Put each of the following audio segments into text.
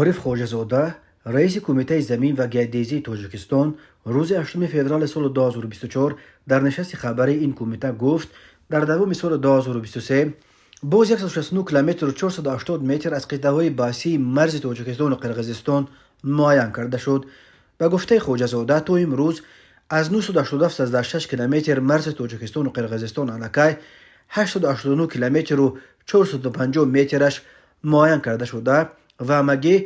Ориф Хоҷазода, раиси Кумитаи замин ва геодезии Тоҷикистон, рӯзи 8 феврали соли 2024 дар нишасти хабарии ин кумита гуфт, дар давоми соли 2023 боз 169 километру 480 метр аз қитъаҳои баҳсии марзи Тоҷикистону Қирғизистон муайян карда шуд. Ба гуфтаи Хоҷазода, то имрӯз аз 987,6 километр марзи Тоҷикистону Қирғизистон аллакай 889 километру 450 метраш муайян карда шуда ва ҳамагӣ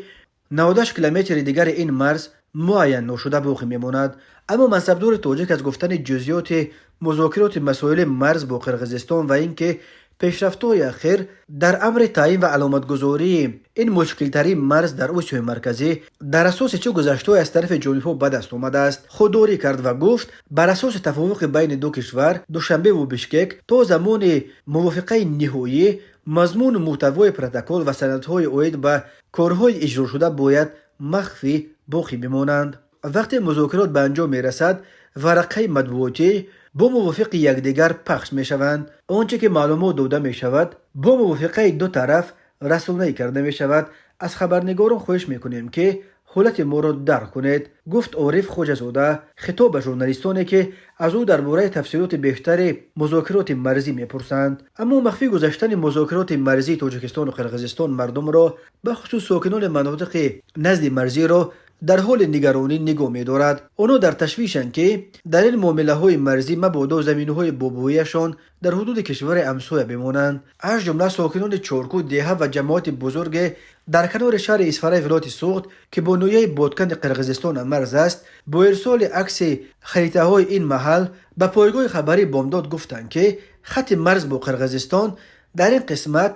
98 километри дигари ин марз муайян ношуда боқӣ мемонад. Аммо мансабдори тоҷик аз гуфтани ҷузъиёти музокироти масоили марз бо Қирғизистон ва ин ки пешрафтҳои ахир дар амри таъин ва аломатгузории ин мушкилтарин марз дар Осиёи Марказӣ дар асоси чӣ гузаштҳое аз тарафи ҷонибҳо ба даст омадааст, худдорӣ кард ва гуфт, бар асоси тафовуқи байни ду кишвар, Душанбеву Бишкек, то замони мувофиқаи ниҳоӣ мазмуну муҳтавои протокол ва санадҳои оид ба корҳои иҷрошуда бояд махфӣ боқӣ бимонанд. Вақте музокирот ба анҷом мерасад, варақаи матбуотӣ бо мувофиқи якдигар пахш мешаванд. Он чӣ ки маълумот дода мешавад, бо мувофиқаи ду тараф расонаӣ карда мешавад. Аз хабарнигорон хоҳиш мекунем, ки ҳолати моро дарк кунед, гуфт Ориф Хоҷазода хитоб ба журналистоне, ки аз ӯ дар бораи тафсилоти бештари музокироти марзӣ мепурсанд. Аммо махфӣ гузаштани музокироти марзии Тоҷикистону Қирғизистон мардумро, бахусус сокинони манотиқи назди марзиро, дар ҳоли нигаронӣ нигоҳ медорад. Онҳо дар ташвишанд, ки дар ин муомилаҳои марзӣ мабодо заминҳои бобоияшон дар ҳудуди кишвари ҳамсоя бимонанд. Аз ҷумла сокинони Чоркӯ, деҳа ва ҷамоати бузурге дар канори шаҳри Исфараи вилояти Суғд, ки бо ноҳияи Ботканди Қирғизистон марз аст, бо ирсоли акси харитаҳои ин маҳал ба пойгоҳи хабарии Бомдод гуфтанд, ки хатти марз бо Қирғизистон дар ин қисмат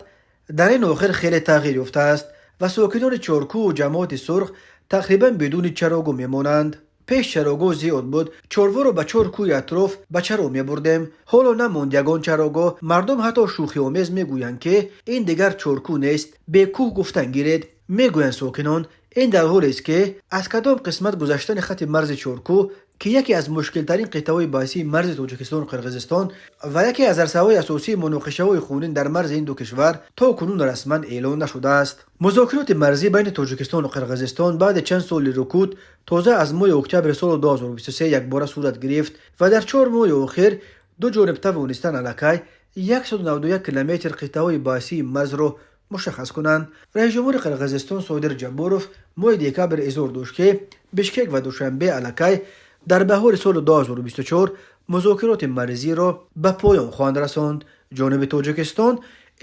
дар ин охир хеле тағйир ёфтааст ва сокинони Чоркӯву ҷамоати Сурх тақрибан бидуни чарогоҳ мемонанд. Пеш чарогоҳ зиёд буд, чорворо ба чор кӯи атроф ба чаро мебурдем. Ҳоло намонд ягон чарогоҳ. Мардум ҳатто шӯхиомез мегӯянд, ки ин дигар Чоркӯ нест, Бекӯҳ гуфтан гиред, мегӯянд сокинон. Ин дар ҳолест, ки аз кадом қисмат гузаштани хатти марзи Чоркӯ, ки яке аз мушкилтарин қитъаҳои баҳсии марзи Тоҷикистону Қирғизистон ва яке аз арсаҳои асосии муноқишаҳои хунин дар марзи ин ду кишвар, то кунун расман эълон нашудааст. Музокироти марзӣ байни Тоҷикистону Қирғизистон баъди чанд соли рукуд тоза аз моҳи октябри соли 2023 якбора сурат гирифт ва дар 4 моҳи охир ду ҷониб тавонистанд аллакай 191 километр қитъаҳои баҳсии марзро мушаххас кунанд. Раисҷумҳури Қирғизистон Содир Ҷабборов моҳи декабр изҳор дошт, ки Бишкек ва Душанбе аллакай дар баҳори соли 2024 музокироти марзиро ба поён хоҳанд расонд. Ҷониби Тоҷикистон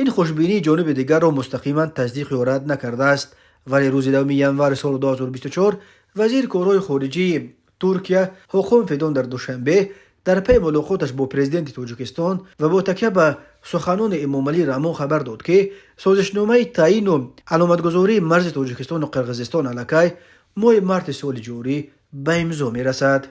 ин хушбинии ҷониби дигарро мустақиман тасдиқ ё рад накардааст, вале рӯзи 10 январи соли 2024 вазири корҳои хориҷии Туркия Ҳоқон Фидон дар Душанбе дар пайи мулоқоташ бо президенти Тоҷикистон ва бо такя ба суханони Эмомалӣ Раҳмон хабар дод, ки созишномаи таъину аломатгузории марзи Тоҷикистону Қирғизистон аллакай моҳи марти соли ҷорӣ ба имзо мерасад.